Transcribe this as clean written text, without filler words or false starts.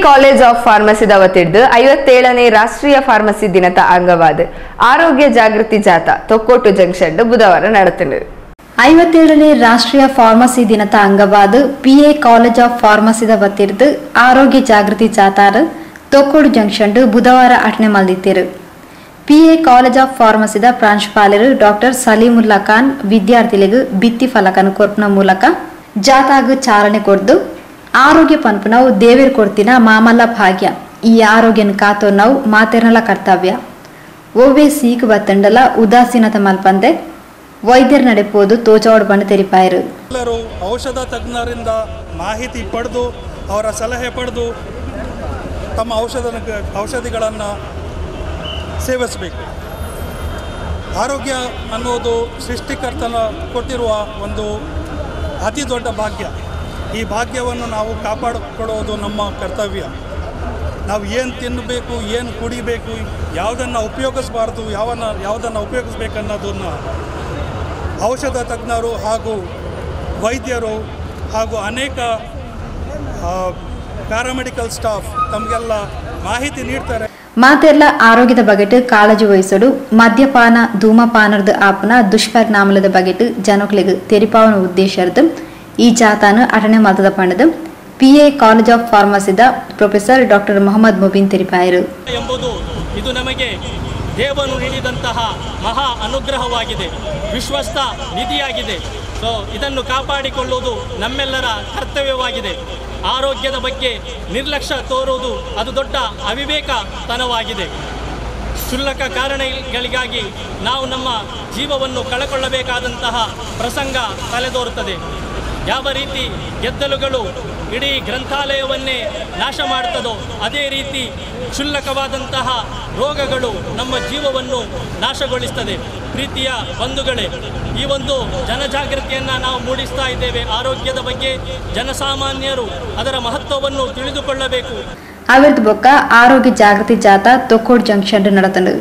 College of ಫಾರ್ಮಸಿದ ವತಿಡ್ದು 57ನೇ ರಾಷ್ಟ್ರೀಯ pharmacy ದಿನದ ಅಂಗವಾದ ಆರೋಗ್ಯ ಜಾಗೃತಿ ಜಾಥಾ ತೊಕ್ಕೋಟು ಜಂಕ್ಷನ್ ಬುಧವಾರ ನಡೆತನು. 57ನೇ ರಾಷ್ಟ್ರೀಯ ಫಾರ್ಮಸಿ ದಿನದ ಅಂಗವಾದ PA college of ಫಾರ್ಮಸಿದ ವತಿಡ್ದು ಆರೋಗ್ಯ ಜಾಗೃತಿ ಜಾಥಾರು ತೊಕ್ಕೋಡು ಜಂಕ್ಷನ್ ಬುಧವಾರ ಅಟನೆ ಮಲ್ದಿತ್ತಿರು. PA college of ಫಾರ್ಮಸಿದ ಪ್ರಾಂಶುಪಾಲರು ಡಾಕ್ಟರ್ ಸಲೀಮುಲ್ಲಾ ಖಾನ್ ವಿದ್ಯಾರ್ಥಿಗಳಿಗೆ ಭಿತ್ತಿ ಫಲಕನ ಕೊರ್ಪನ ಮೂಲಕ ಜಾಥಾಗ್ ಚಾಲನೆ ಕೊಡ್ದು ಆರೋಗ್ಯ ಪನ್ಪು ನಾವು ದೇವೇರ್ ಕೊಡ್ತಿನ ಮಾಮಲ್ಲ ಭಾಗ್ಯ, ಈ ಆರೋಗ್ಯನ ಕಾತೋ ನಾವು ಮಾತೆರ್ನಲ ಕರ್ತವ್ಯ, ಒವ್ವೇ ಸೀಕು ಬತ್ತಂಡಲ ಉದಾಸೀನತೆ ಮಲ್ಪಂದೆ ವೈದ್ಯರ ನಡೆಪೋದು ತೋಚಾವಡ್ ಬಣ್ಣ ತೆರಿಪಾಯರು. ಎಲ್ಲರೂ ಔಷಧ ತಜ್ಞರಿಂದ ಮಾಹಿತಿ ಪಡೆದು ಅವರ ಸಲಹೆ ಪಡೆದು ತಮ್ಮ ಔಷಧಿಗಳನ್ನು ಸೇವಿಸಬೇಕು. ಆರೋಗ್ಯ ಅನ್ನೋದು ಸೃಷ್ಟಿಕರ್ತನ ಕೊಟ್ಟಿರುವ ಒಂದು ಅತಿ ದೊಡ್ಡ ಭಾಗ್ಯ. ಈ ಭಾಗ್ಯವನ್ನು ನಾವು ಕಾಪಾಡಿಕೊಳ್ಳೋದು ನಮ್ಮ ಕರ್ತವ್ಯ. ನಾವು ಏನು ತಿನ್ನಬೇಕು, ಏನು ಕುಡಿಬೇಕು, ಯಾವುದನ್ನು ಉಪಯೋಗಿಸಬಾರ್ದು, ಯಾವುದನ್ನು ಉಪಯೋಗಿಸ್ಬೇಕನ್ನೋದನ್ನು ಔಷಧ ತಜ್ಞರು ಹಾಗೂ ವೈದ್ಯರು ಹಾಗೂ ಅನೇಕ ಪ್ಯಾರಾಮೆಡಿಕಲ್ ಸ್ಟಾಫ್ ತಮಗೆಲ್ಲ ಮಾಹಿತಿ ನೀಡ್ತಾರೆ. ಮಾತೆಲ್ಲ ಆರೋಗ್ಯದ ಬಗೆಟ್ ಕಾಳಜಿ ವಹಿಸಲು, ಮದ್ಯಪಾನ ಧೂಮಪಾನದ ಆಪನ ದುಷ್ಪರಿಣಾಮದ ಬಗೆಟ್ ಜನಗಳಿಗೆ ತೆರಿಪಾವನ ಉದ್ದೇಶದ ಈ ಜಾಥಾನು ಅಟನೆ ಮತದ ಪಣದ PA college of ಫಾರ್ಮಸಿದ professor doctor Mohammed Mubin ತೆರಿಪಾಯರು. ಎಂಬುದು ಇದು ನಮಗೆ ದೇವನು ನೀಡಿದಂತಹ ಮಹಾ ಅನುಗ್ರಹವಾಗಿದೆ, ವಿಶ್ವಸ್ತ ನಿಧಿಯಾಗಿದೆ. ಸೊ ಇದನ್ನು ಕಾಪಾಡಿಕೊಳ್ಳುವುದು ನಮ್ಮೆಲ್ಲರ ಕರ್ತವ್ಯವಾಗಿದೆ. ಆರೋಗ್ಯದ ಬಗ್ಗೆ ನಿರ್ಲಕ್ಷ್ಯ ತೋರುವುದು ಅದು ದೊಡ್ಡ ಅವಿವೇಕತನವಾಗಿದೆ. ಕ್ಷುಲ್ಲಕ ಕಾರಣಗಳಿಗಾಗಿ ನಾವು ನಮ್ಮ ಜೀವವನ್ನು ಕಳಕೊಳ್ಳಬೇಕಾದಂತಹ ಪ್ರಸಂಗ ತಲೆದೋರುತ್ತದೆ. ಯಾವ ರೀತಿ ಗೆದ್ದಲುಗಳು ಇಡೀ ಗ್ರಂಥಾಲಯವನ್ನೇ ನಾಶ ಮಾಡ್ತದೋ ಅದೇ ರೀತಿ ಕ್ಷುಲ್ಲಕವಾದಂತಹ ರೋಗಗಳು ನಮ್ಮ ಜೀವವನ್ನು ನಾಶಗೊಳಿಸ್ತದೆ. ಪ್ರೀತಿಯ ಬಂಧುಗಳೇ, ಈ ಒಂದು ಜನಜಾಗೃತಿಯನ್ನು ನಾವು ಮೂಡಿಸ್ತಾ ಇದ್ದೇವೆ. ಆರೋಗ್ಯದ ಬಗ್ಗೆ ಜನಸಾಮಾನ್ಯರು ಅದರ ಮಹತ್ವವನ್ನು ತಿಳಿದುಕೊಳ್ಳಬೇಕು. ಅವಿರ್ದ ಬೊಕ್ಕ ಆರೋಗ್ಯ ಜಾಗೃತಿ ಜಾಥಾ ತೊಕ್ಕೋಡ್ ಜಂಕ್ಷನ್ ನಡೆತಂಡು.